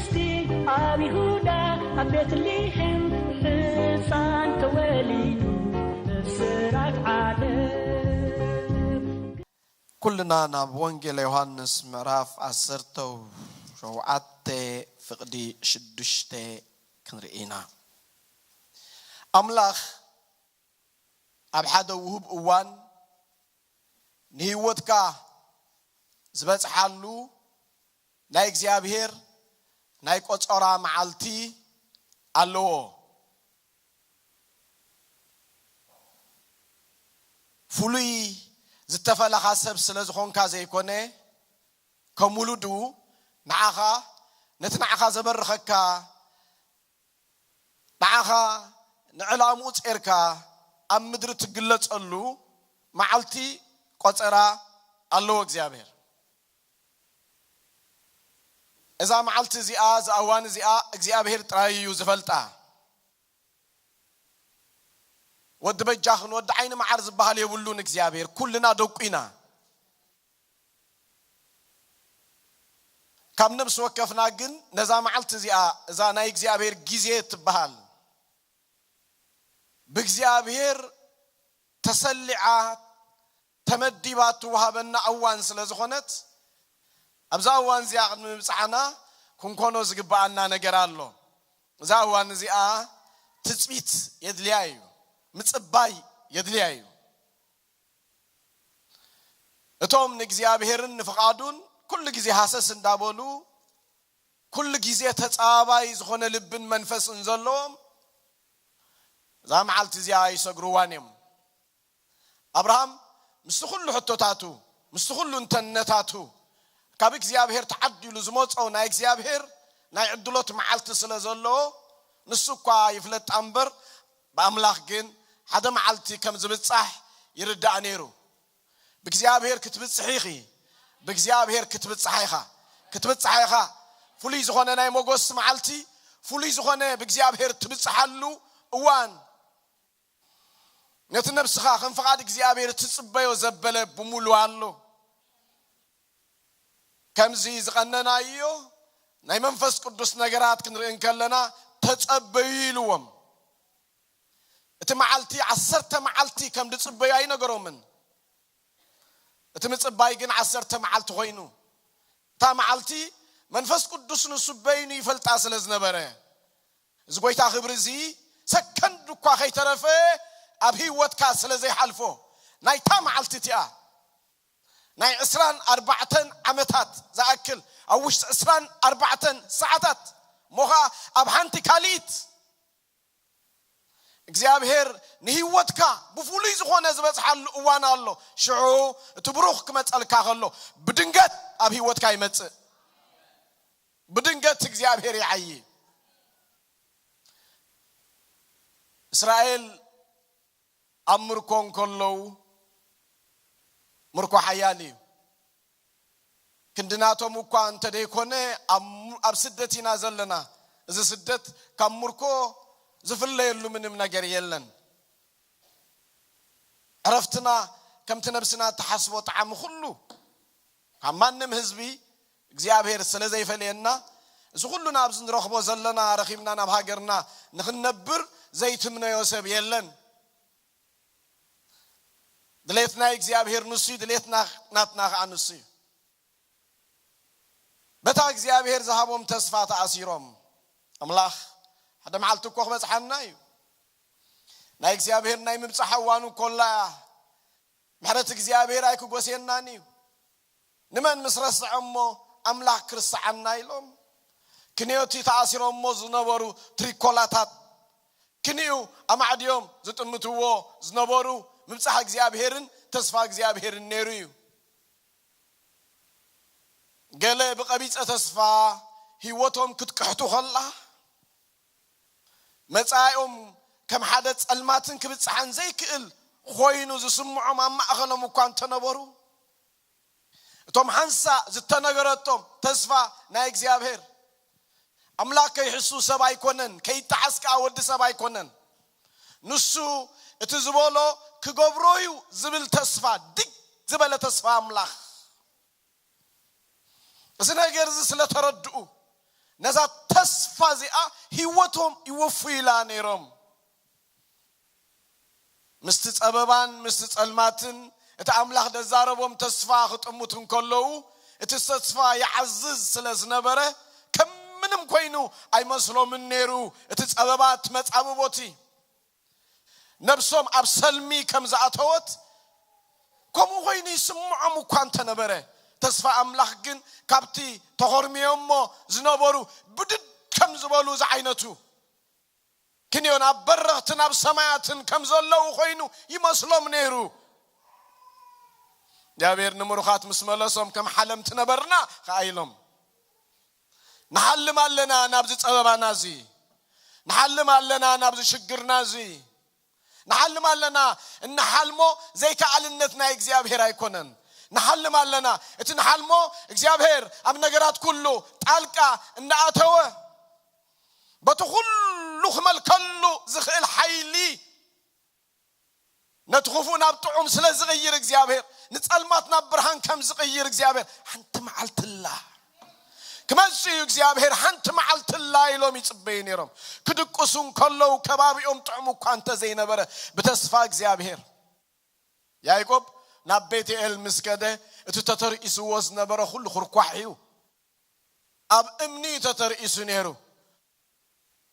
ኣብ ይሁዳ ኣብ ቤትልሔም ሕፃን ተወሊዱ፣ ብስራት ዓለም። ኩልና ናብ ወንጌል ዮሃንስ ምዕራፍ ዓሰርተ ሸውዓተ ፍቕዲ ሽዱሽተ ክንርኢ ኢና። ኣምላኽ ኣብ ሓደ ውሁብ እዋን ንህይወትካ ዝበጽሓሉ ናይ እግዚኣብሔር ናይ ቆጸራ መዓልቲ ኣለዎ። ፍሉይ ዝተፈለኻ ሰብ ስለ ዝኾንካ ዘይኮነ፣ ከም ውሉዱ ንዓኻ፣ ነቲ ንዓኻ ዘበርኸካ፣ ንዓኻ ንዕላምኡ ጼርካ ኣብ ምድሪ ትግለጸሉ መዓልቲ ቆጸራ ኣለዎ እግዚኣብሔር። እዛ መዓልቲ እዚኣ፣ እዛ እዋን እዚኣ እግዚኣብሔር ጥራይ እዩ ዝፈልጣ። ወዲ በጃኽን ወዲ ዓይኒ መዓር ዝበሃል የብሉን እግዚኣብሔር። ኩልና ደቁ ኢና። ካብ ነፍሲ ወከፍና ግን ነዛ መዓልቲ እዚኣ፣ እዛ ናይ እግዚኣብሔር ግዜ ትበሃል፣ ብእግዚኣብሔር ተሰሊዓ፣ ተመዲባ ትወሃበና እዋን ስለ ዝኾነት፣ ኣብዛ እዋን እዚኣ ቅድሚ ምብጻሕና ክንኮኖ ዝግብኣና ነገር ኣሎ። እዛ እዋን እዚኣ ትጽቢት የድልያ እዩ፣ ምጽባይ የድልያ እዩ። እቶም ንእግዚኣብሔርን ንፍቓዱን ኩሉ ግዜ ሃሰስ እንዳበሉ፣ ኩሉ ግዜ ተጻባባይ ዝኾነ ልብን መንፈስን ዘለዎም፣ እዛ መዓልቲ እዚኣ ኣይሰግርዋን እዮም። ኣብርሃም ምስቲ ኩሉ ሕቶታቱ፣ ምስቲ ኩሉ እንተነታቱ፣ ካብ እግዚኣብሔር ተዓዲሉ ዝመጾ ናይ እግዚኣብሔር ናይ ዕድሎት መዓልቲ ስለ ዘለዎ፣ ንሱ እኳ ይፍለጣ እምበር፣ ብኣምላኽ ግን ሓደ መዓልቲ ከም ዝብጻሕ ይርዳእ ነይሩ። ብእግዚኣብሔር ክትብጽሕ ኢኺ። ብእግዚኣብሔር ክትብጽሓ ኢኻ። ክትብጽሓ ኢኻ። ፍሉይ ዝኾነ ናይ ሞጎስ መዓልቲ፣ ፍሉይ ዝኾነ ብእግዚኣብሔር ትብጽሓሉ እዋን። ነቲ ነብስኻ ከም ፍቓድ እግዚኣብሔር ትጽበዮ ዘበለ ብምሉእ ኣሎ። ከምዚ ዝቐነናዮ ናይ መንፈስ ቅዱስ ነገራት ክንርኢ እንከለና፣ ተጸበዩ ኢልዎም። እቲ መዓልቲ ዓሰርተ መዓልቲ ከም ዝጽበዩ ኣይነገሮምን። እቲ ምጽባይ ግን ዓሰርተ መዓልቲ ኮይኑ። እታ መዓልቲ መንፈስ ቅዱስ ንሱ በይኑ ይፈልጣ ስለ ዝነበረ፣ እዚ ጎይታ ክብሪ እዚ ሰከንድ እኳ ከይተረፈ ኣብ ህይወትካ ስለ ዘይሓልፎ፣ ናይታ መዓልቲ እቲኣ ናይ ዕስራን ኣርባዕተን ዓመታት ዝኣክል ኣብ ውሽጢ ዕስራን ኣርባዕተን ሰዓታት፣ እሞ ኸኣ ኣብ ሓንቲ ካልኢት እግዚኣብሔር ንህይወትካ ብፍሉይ ዝኾነ ዝበጽሓሉ እዋን ኣሎ። ሽዑ እቲ ብሩኽ ክመጸልካ ከሎ፣ ብድንገት ኣብ ህይወትካ ይመጽእ። ብድንገት እግዚኣብሔር ይዓዪ። እስራኤል ኣብ ምርኮ እንከለዉ፣ ምርኮ ሓያል እዩ። ክንዲ ናቶም እኳ እንተ ደይኮነ፣ ኣብ፣ ኣብ ስደት ኢና ዘለና። እዚ ስደት ካብ ምርኮ ዝፍለየሉ ምንም ነገር የለን። ዕረፍትና ከምቲ ነብስና እትሓስቦ ጣዕሚ ኩሉ ካብ ማንም ህዝቢ እግዚኣብሔር ስለ ዘይፈለየና፣ እዚ ኩሉ ናብዚ ንረኽቦ ዘለና ረኺብና ናብ ሃገርና ንኽንነብር ዘይትምነዮ ሰብ የለን። ድሌት ናይ እግዚኣብሔር ንሱ እዩ፣ ድሌት ና-፣ ናትና ኸዓ ንሱ እዩ። በታ እግዚኣብሔር ዝሃቦም ተስፋ ተኣሲሮም፣ ኣምላኽ ሓደ መዓልቲ እኮ ክበጽሓና እዩ። ናይ እግዚኣብሔር ናይ ምብጻሕ እዋኑ እኮ ኣላ እያ። ምሕረት እግዚኣብሔር ኣይክጎስየናን እዩ። ንመን ምስ ረስዐ እሞ ኣምላኽ ክርስዓና ኢሎም ክንዮቲ ተኣሲሮሞ ዝነበሩ ትሪኮላታት ክንዩ ኣማዕድዮም ዝጥምትዎ ዝነበሩ ምብጻሕ እግዚኣብሔርን ተስፋ እግዚኣብሔርን ነይሩ እዩ። ገለ ብቐቢጸ ተስፋ ህይወቶም ክትቅሕቱ ከላ፣ መጻኢኦም ከም ሓደ ጸልማትን ክብጽሓን ዘይክእል ኮይኑ ዝስምዖም ኣብ ማእከሎም እኳ እንተነበሩ፣ እቶም ሓንሳእ ዝተነገረቶም ተስፋ ናይ እግዚኣብሔር፣ ኣምላኽ ከይሕሱ ሰብ ኣይኮነን፣ ከይጠዓስ ከኣ ወዲ ሰብ ኣይኮነን። ንሱ እቲ ዝበሎ ክገብሮ እዩ ዝብል ተስፋ፣ ድግ ዝበለ ተስፋ ኣምላኽ። እዚ ነገር እዚ ስለ ተረድኡ፣ ነዛ ተስፋ እዚኣ ህይወቶም ይወፍዩላ ነይሮም። ምስቲ ጸበባን ምስቲ ጸልማትን እቲ ኣምላኽ ደዛረቦም ተስፋ ክጥሙት እንከለዉ፣ እቲ ተስፋ ይዓዝዝ ስለ ዝነበረ፣ ከም ምንም ኮይኑ ኣይመስሎምን ነይሩ። እቲ ጸበባ፣ እቲ መጻብቦቲ ነብሶም ኣብ ሰልሚ ከም ዝኣተወት ከምኡ ኮይኑ ይስምዖም እኳ እንተነበረ፣ ተስፋ ኣምላኽ ግን ካብቲ ተኾርምዮሞ ዝነበሩ ብድድ ከም ዝበሉ ዝዓይነቱ ክንዮ ናብ በረኽትን ኣብ ሰማያትን ከም ዘለዉ ኮይኑ ይመስሎም ነይሩ። እግዚኣብሔር ንምሩኻት ምስ መለሶም ከም ሓለምቲ ነበርና ከኣ ኢሎም። ንሓልም ኣለና ናብዚ ጸበባና እዚ፣ ንሓልም ኣለና ናብዚ ሽግርና እዚ፣ ንሓልም ኣለና። እንሓልሞ ዘይከኣልነት ናይ እግዚኣብሔር ኣይኮነን። ንሓልም ኣለና። እቲ ንሓልሞ እግዚኣብሔር ኣብ ነገራት ኩሉ ጣልቃ እንዳኣተወ በቲ ኩሉ ክመልከሉ ዝኽእል ሓይሊ ነቲ ክፉእ ናብ ጥዑም ስለ ዝቕይር እግዚኣብሔር፣ ንጸልማት ናብ ብርሃን ከም ዝቕይር እግዚኣብሔር፣ ሓንቲ መዓልትላ ክመጽእ እዩ እግዚኣብሔር፣ ሓንቲ መዓልትላ ኢሎም ይጽበዩ ነይሮም። ክድቅሱ እንከለዉ ከባቢኦም ጥዑም እኳ እንተ ዘይነበረ፣ ብተስፋ እግዚኣብሔር። ያዕቆብ ናብ ቤትኤል ምስ ከደ፣ እቲ ተተርኢስዎ ዝነበረ ኩሉ ክርኳሕ እዩ። ኣብ እምኒ እዩ ተተርኢሱ ነይሩ።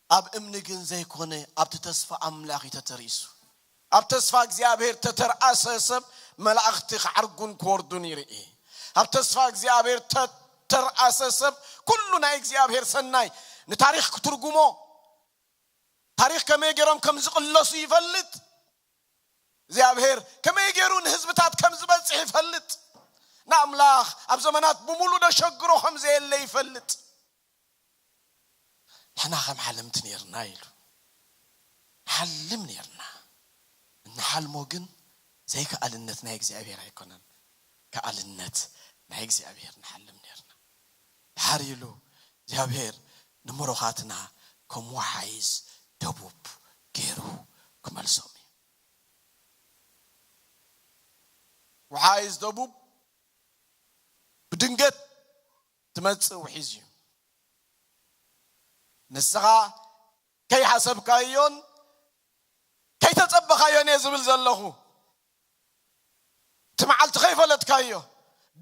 ኣብ እምኒ ግን ዘይኮነ፣ ኣብቲ ተስፋ ኣምላኽ እዩ ተተርኢሱ። ኣብ ተስፋ እግዚኣብሔር ተተርኣሰ ሰብ መላእኽቲ ክዓርጉን ክወርዱን ይርኢ። ኣብ ተስፋ እግዚኣብሔር ተተርኣሰ ሰብ ኩሉ ናይ እግዚኣብሔር ሰናይ ንታሪኽ ክትርጉሞ፣ ታሪኽ ከመይ ገይሮም ከም ዝቕለሱ ይፈልጥ። እግዚኣብሔር ከመይ ገይሩ ንህዝብታት ከም ዝበጽሕ ይፈልጥ። ንኣምላኽ ኣብ ዘመናት ብምሉእ ደሸግሮ ከም ዘየለ ይፈልጥ። ንሕና ከም ሓለምቲ ነርና ኢሉ። ንሓልም ነርና። እንሓልሞ ግን ዘይከኣልነት ናይ እግዚኣብሔር ኣይኮነን። ከኣልነት ናይ እግዚኣብሔር ንሓልም ነርና። ድሓር ኢሉ እግዚኣብሔር ንምሩኻትና ከም ወሓይዝ ደቡብ ገይሩ ክመልሶም እዩ። ወሓይዝ ደቡብ ብድንገት ትመጽእ ውሒዝ እዩ። ንስኻ ከይሓሰብካዮን ከይተጸበኻዮን እየ ዝብል ዘለኹ። እቲ መዓልቲ ከይፈለጥካዮ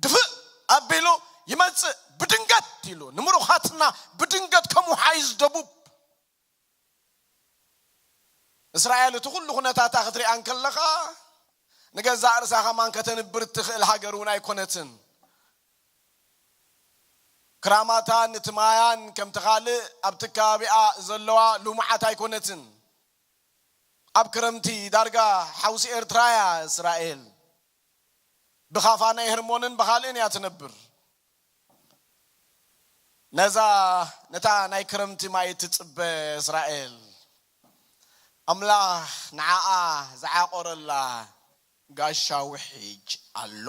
ድፍእ ኣቢሉ ይመጽእ ብድንገት ኢሉ ንምሩኻትና ብድንገት ከም ወሓይዝ ደቡብ። እስራኤል እቲ ኩሉ ኩነታታ ክትሪኣ እንከለኻ ንገዛእ ርእሳ ከማን ከተንብር እትኽእል ሃገር እውን ኣይኮነትን። ክራማታን እቲ ማያን ከምቲ ካልእ ኣብቲ ከባቢኣ ዘለዋ ልሙዓት ኣይኮነትን። ኣብ ክረምቲ ዳርጋ ሓውሲ ኤርትራ እያ እስራኤል። ብኻፋ ናይ ህርሞንን ብኻልእን እያ ትነብር። ነዛ ነታ ናይ ክረምቲ ማይ ትጽበ እስራኤል ኣምላኽ ንዓኣ ዝዓቆረላ ጋሻ ውሒጅ ኣሎ።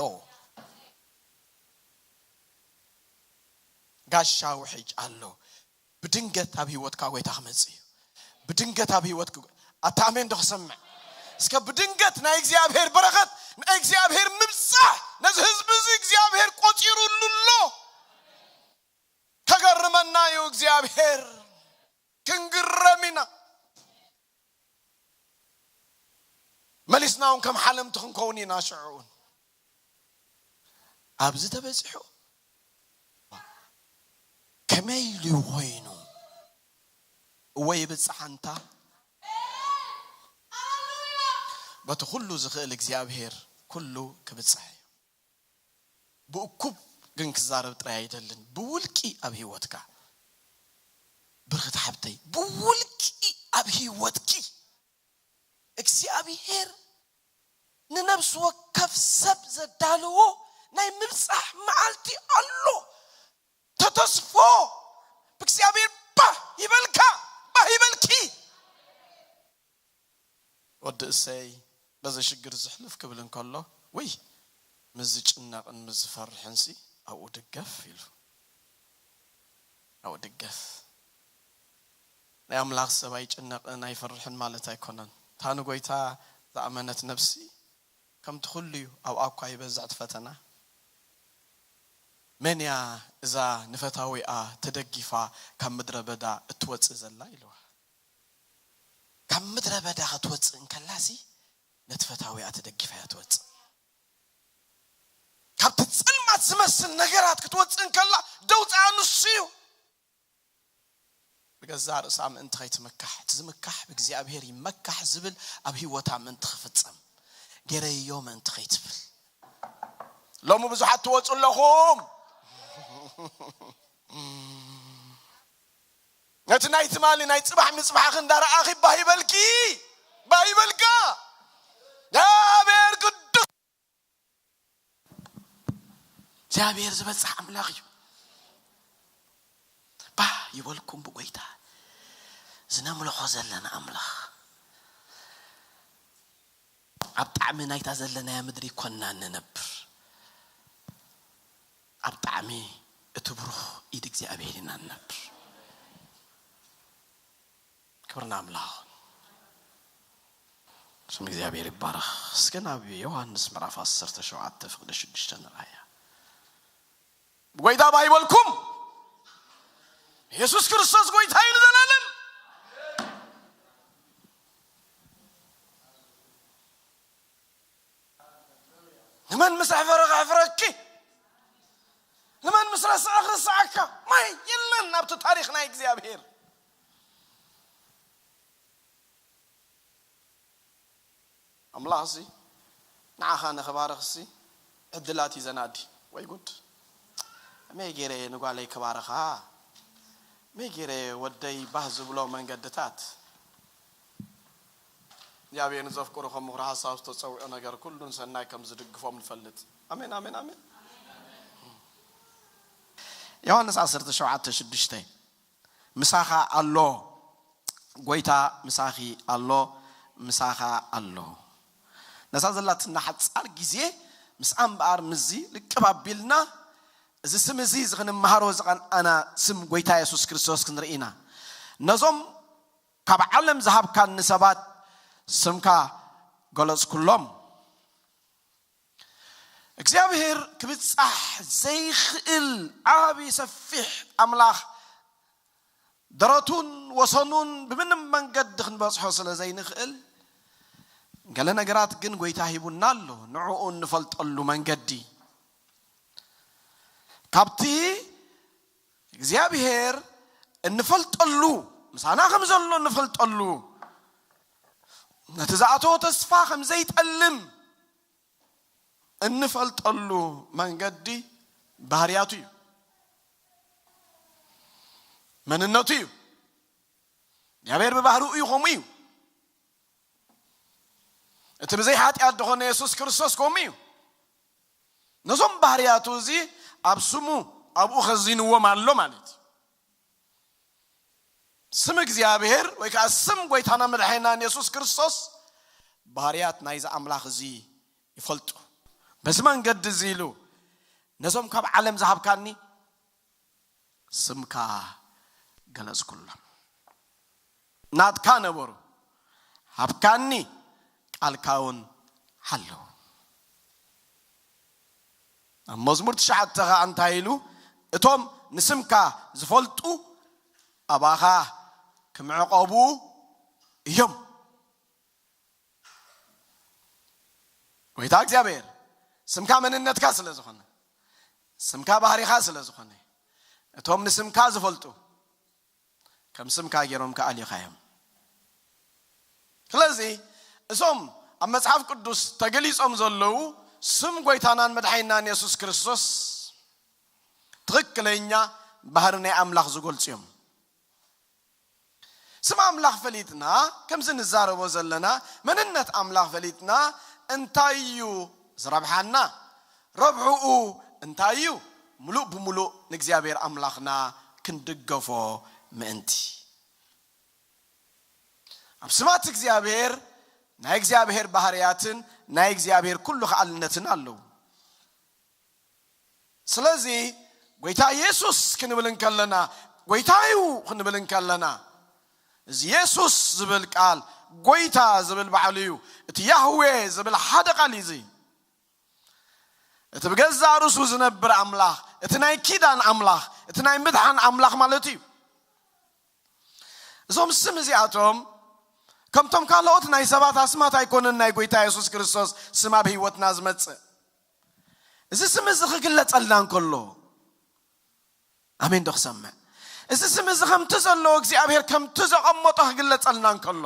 ጋሻ ውሒጅ ኣሎ። ብድንገት ኣብ ህይወትካ ጎይታ ክመጽእ እዩ። ብድንገት ኣብ ህይወትካ ጎ-፣ ኣታ ኣሜን ዶ ክሰምዕ? እስከ ብድንገት ናይ እግዚኣብሔር በረኸት፣ ናይ እግዚኣብሔር ምብጻሕ ነዚ ህዝቢ እዚ እግዚኣብሔር ቆጺሩሉ ኣሎ። ከገርመና እዩ እግዚኣብሔር። ክንግረም ኢና። መሊስና እውን ከም ሓለምቲ ክንከውን ኢና። ሽዑ እውን ኣብዚ ተበጺሑ ከመይ ኢሉ ኮይኑ? እወ ይብጽሕ ኣንታ። በቲ ኩሉ ዝኽእል እግዚኣብሔር ኩሉ ክብጽሕ እዩ። ብእኩብ ግን ክዛረብ ጥራይ ኣይደልን። ብውልቂ ኣብ ህይወትካ ብርኽቲ ሓብተይ፣ ብውልቂ ኣብ ህይወትኪ እግዚኣብሔር ንነብሲ ወከፍ ሰብ ዘዳለዎ ናይ ምብጻሕ መዓልቲ ኣሎ። ተተስፎ ብእግዚኣብሔር ባህ ይበልካ፣ ባህ ይበልኪ። ወዲ እሰይ በዚ ሽግር ዝሕልፍ ክብል እንከሎ፣ ውይ፣ ምስ ዝጭነቕን ምስ ዝፈርሕንሲ ኣብኡ ድገፍ ኢሉ። ኣብኡ ድገፍ። ናይ ኣምላኽ ሰብ ኣይጭነቕን ኣይፈርሕን ማለት ኣይኮነን። እታ ንጎይታ ዝኣመነት ነፍሲ ከምቲ ኩሉ እዩ፣ ኣብኣ እኳ ይበዝሕ እቲ ፈተና። መን እያ እዛ ንፈታዊኣ ተደጊፋ ካብ ምድረ በዳ እትወፅእ ዘላ? ኢልዋ። ካብ ምድረ በዳ ክትወፅእ እንከላሲ ነቲ ፈታዊኣ ተደጊፋ እያ ትወፅእ። ካብቲ ጸልማት ዝመስል ነገራት ክትወፅእ እንከላ ደውፅኣ ንሱ እዩ። ብገዛእ ርእሳ ምእንቲ ከይትምካሕ፣ እቲ ዝምካሕ ብእግዚኣብሔር ይመካሕ ዝብል ኣብ ህይወታ ምእንቲ ክፍጸም፣ ገይረዮ ምእንቲ ከይትብል። ሎሚ ብዙሓት ትወፁ ኣለኹም። ነቲ ናይ ትማሊ ናይ ጽባሕ ምጽባሕኺ እንዳረኣኺ ባህ ይበልኪ፣ ባህ ይበልካ። እግዚኣብሔር ቅዱስ፣ እግዚኣብሔር ዝበጽሕ ኣምላኽ እዩ። ባህ ይበልኩም ብጎይታ። ዝነምልኾ ዘለና ኣምላኽ ኣብ ጣዕሚ ናይታ ዘለናያ ምድሪ ይኮንና ንነብር። ኣብ ጣዕሚ እቲ ብሩኽ ኢድ እግዚኣብሔር ኢና ንነብር። ክብርና ኣምላኽ። ስም እግዚኣብሔር ይባረኽ። እስከ ናብ ዮሃንስ ምዕራፍ ዓሰርተ ሸውዓተ ፍቕዲ ሽዱሽተ ንርኣያ። ብጎይታ ባህ ይበልኩም። የሱስ ክርስቶስ ጎይታ እዩ ንዘላለም። ንመን ምስ ኣሕፈረ ከሕፍረኪ? ንመን ምስ ረስዐ ክርስዓካ? ማይ የለን ኣብቲ ታሪኽ ናይ እግዚኣብሔር። ኣምላኽ ሲ ንዓኻ ንኽባርኽ ሲ ዕድላት እዩ ዘናዲ። ወይ ጉድ! መይ ገይረ ንጓለይ ክባርኻ? መይ ገይረ ወደይ ባህ ዝብሎ መንገድታት? እግዚኣብሔር ንዘፍቅሩ ከም ምኽሩ ሓሳብ ዝተጸውዑ ነገር ኩሉን ሰናይ ከም ዝድግፎም ንፈልጥ። ኣሜን፣ ኣሜን፣ ኣሜን። ዮሃንስ ዓሰርተ ሸውዓተ ሽዱሽተ፣ ምሳኻ ኣሎ፣ ጎይታ ምሳኺ ኣሎ፣ ምሳኻ ኣሎ። ነዛ ዘላትና ሓጻር ግዜ ምስኣ እምበኣር ምስዚ ልቅብ ኣቢልና እዚ ስም እዚ፣ እዚ ክንመሃሮ ዝቐንኣና ስም ጎይታ የሱስ ክርስቶስ ክንርኢ ኢና። ነዞም ካብ ዓለም ዝሃብካኒ ሰባት ስምካ ገለጽኩሎም። እግዚኣብሔር ክብጻሕ ዘይኽእል ዓቢ ሰፊሕ ኣምላኽ፣ ደረቱን ወሰኑን ብምንም መንገዲ ክንበጽሖ ስለ ዘይንኽእል፣ ገለ ነገራት ግን ጎይታ ሂቡና ኣሎ፣ ንዕኡ እንፈልጠሉ መንገዲ። ካብቲ እግዚኣብሔር እንፈልጠሉ፣ ምሳና ከም ዘሎ እንፈልጠሉ፣ ነቲ ዝኣተዎ ተስፋ ከም ዘይጠልም እንፈልጠሉ መንገዲ ባህርያቱ እዩ፣ መንነቱ እዩ። እግዚኣብሔር ብባህርኡ እዩ፣ ከምኡ እዩ። እቲ ብዘይ ሓጢኣት ዝኾነ የሱስ ክርስቶስ ከምኡ እዩ። ነዞም ባህርያቱ እዚ ኣብ ስሙ ኣብኡ ኸዚንዎም ኣሎ ማለት እዩ። ስም እግዚኣብሔር ወይ ከዓ ስም ጎይታና መድሓኒናን የሱስ ክርስቶስ ባህርያት ናይዚ ኣምላኽ እዚ ይፈልጡ። በዚ መንገዲ እዚ ኢሉ ነዞም ካብ ዓለም ዝሃብካኒ ስምካ ገለጽኩሎም። ናትካ ነበሩ፣ ሃብካኒ፣ ቃልካ እውን ሓለዉ። ኣብ መዝሙር ትሽዓተ ኸዓ እንታይ ኢሉ? እቶም ንስምካ ዝፈልጡ ኣባኻ ክምዕቐቡ እዮም። ጎይታ እግዚኣብሔር ስምካ መንነትካ ስለ ዝኾነ፣ ስምካ ባህሪኻ ስለ ዝኾነ፣ እቶም ንስምካ ዝፈልጡ ከም ስምካ ገይሮም ከኣልዩኻ እዮም። ስለዚ እዞም ኣብ መጽሓፍ ቅዱስ ተገሊጾም ዘለዉ ስም ጎይታናን መድሓኒናን የሱስ ክርስቶስ ትኽክለኛ ባህሪ ናይ ኣምላኽ ዝገልጹ እዮም። ስም ኣምላኽ ፈሊጥና፣ ከምዚ ንዛረቦ ዘለና መንነት ኣምላኽ ፈሊጥና እንታይ እዩ ዝረብሓና? ረብሕኡ እንታይ እዩ? ምሉእ ብምሉእ ንእግዚኣብሔር ኣምላኽና ክንድገፎ ምእንቲ። ኣብ ስማት እግዚኣብሔር ናይ እግዚኣብሔር ባህርያትን ናይ እግዚኣብሔር ኩሉ ከኣልነትን ኣለዉ። ስለዚ ጎይታ የሱስ ክንብል እንከለና፣ ጎይታ እዩ ክንብል እንከለና፣ እዚ የሱስ ዝብል ቃል ጎይታ ዝብል ባዕሉ እዩ። እቲ ያህዌ ዝብል ሓደ ቃል እዩ። እዚ እቲ ብገዛእ ርእሱ ዝነብር ኣምላኽ፣ እቲ ናይ ኪዳን ኣምላኽ፣ እቲ ናይ ምድሓን ኣምላኽ ማለት እዩ። እዞም ስም እዚኣቶም ከምቶም ካልኦት ናይ ሰባት ኣስማት ኣይኮነን፣ ናይ ጎይታ የሱስ ክርስቶስ ስም ኣብ ህይወትና ዝመጽእ። እዚ ስም እዚ ክግለጸልና እንከሎ፣ ኣሜን ዶ ክሰምዕ? እዚ ስም እዚ ከምቲ ዘለዎ፣ እግዚኣብሔር ከምቲ ዘቐመጦ ክግለጸልና እንከሎ፣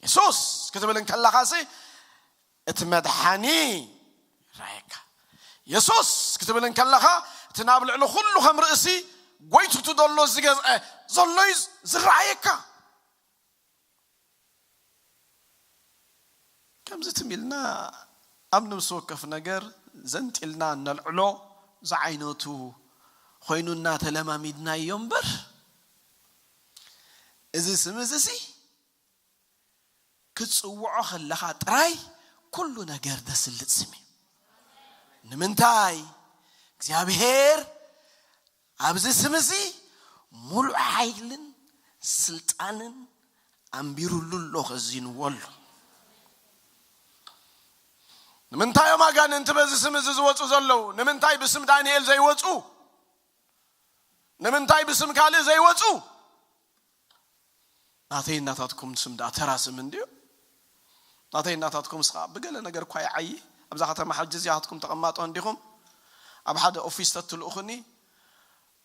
የሱስ ክትብል እንከለኻሲ፣ እቲ መድሓኒ ይረኣየካ። የሱስ ክትብል እንከለኻ፣ እቲ ናብ ልዕሊ ኩሉ ከም ርእሲ ጎይትቱ ዘሎ ዝገዝአ ዘሎ እዩ ዝረኣየካ። ከምዚ ትም ኢልና ኣብ ነብሲ ወከፍ ነገር ዘንጢልና እነልዕሎ ዝዓይነቱ ኮይኑ እናተለማሚድናዮ እምበር፣ እዚ ስም እዚ ሲ ክትጽውዖ ከለኻ ጥራይ ኩሉ ነገር ዘስልጥ ስም እዩ። ንምንታይ? እግዚኣብሔር ኣብዚ ስም እዚ ሙሉእ ሓይልን ስልጣንን ኣንቢሩሉ ኣሎ፣ ከዚንዎ ኣሎ። ንምንታይ እዮም ኣጋንንቲ በዚ ስም እዚ ዝወፁ ዘለዉ? ንምንታይ ብስም ዳንኤል ዘይወፁ? ንምንታይ ብስም ካልእ ዘይወፁ? ናተይ እናታትኩም ስም ደኣ ተራ ስም እንድዩ። ናተይ እናታትኩም ስኻ ብገለ ነገር እኳ ይዓዪ። ኣብዛ ከተማ ሕጂ እዚኣትኩም ተቐማጦ እንዲኹም። ኣብ ሓደ ኦፊስ ተትልእኹኒ፣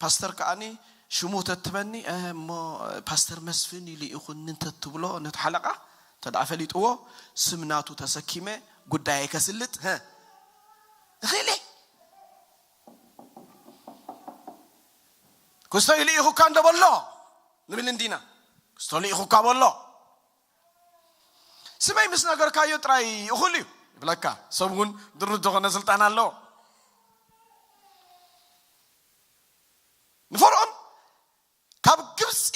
ፓስተር ከኣኒ ሽሙ ተትበኒ፣ "እ፣ እሞ ፓስተር መስፍን ኢሉ ይኹን እንተትብሎ፣ ነቲ ሓለቓ እንተ ደኣ ፈሊጥዎ፣ ስም ናቱ ተሰኪመ ጉዳየ ከስልጥ፣ ሀ፣ እኽእል እየ። ክስቶ ኢሉ ኢኹካ እንዶ በሎ፣ ንብል እንዲና። ክስቶ ልኢኹካ በሎ። ስመይ ምስ ነገርካዮ ጥራይ እኹል እዩ ይብለካ። ሰብ እውን ድሩት ዝኾነ ስልጣን ኣለዎ። ንፈርዖን ካብ ግብፂ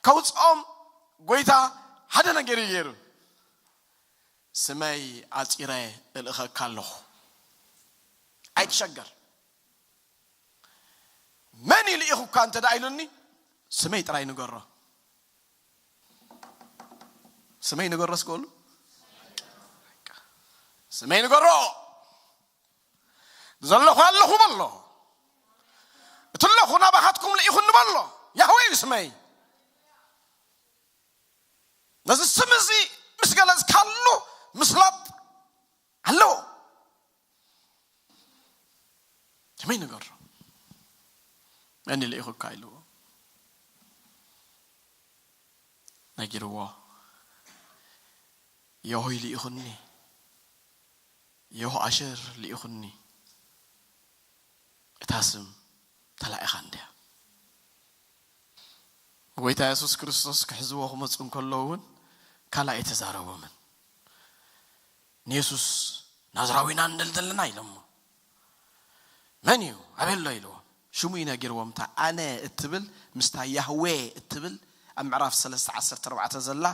ከውፅኦም ጎይታ ሓደ ነገር እዩ ገይሩ። ስመይ ኣፂረ እልእኸካ ኣለኹ። ኣይትሸገር። መን እዩ ልኢኹካ እንተ ደኣ ኢሉኒ፣ ስመይ ጥራይ ንገሮ። ስመይ ንገሮ እስከ በሉ። ስመይ ንገሮ። ዘለኹ ኣለኹ በሎ። እቲ ኣለኹ ናባኻትኩም ልኢኹኒ በሎ። ያህዌ እዩ ስመይ። ነዚ ስም እዚ ምስ ገለጽካሉ ምስላጥ ኣለዎ። ከመይ ንገሮ? መን ልኢኹካ ኢልዎ? ነጊርዎ። ዮሆይ ልኢኹኒ። ዮሆ ኣሸር ልኢኹኒ። እታ ስም ተላኢኻ እንድያ። ጎይታ የሱስ ክርስቶስ ክሕዝዎ ክመጹ እንከለዉ እውን ካልእ ኣይተዛረቦምን። ንየሱስ ናዝራዊና ንደልደልና ኢሎሞ። መን እዩ? ኣበይ ኣሎ? ኢልዎም። ሽሙ እዩ ነጊርዎም። እታ ኣነ እትብል ምስታ ያህዌ እትብል ኣብ ምዕራፍ ሰለስተ ዓሰርተ ኣርባዕተ ዘላ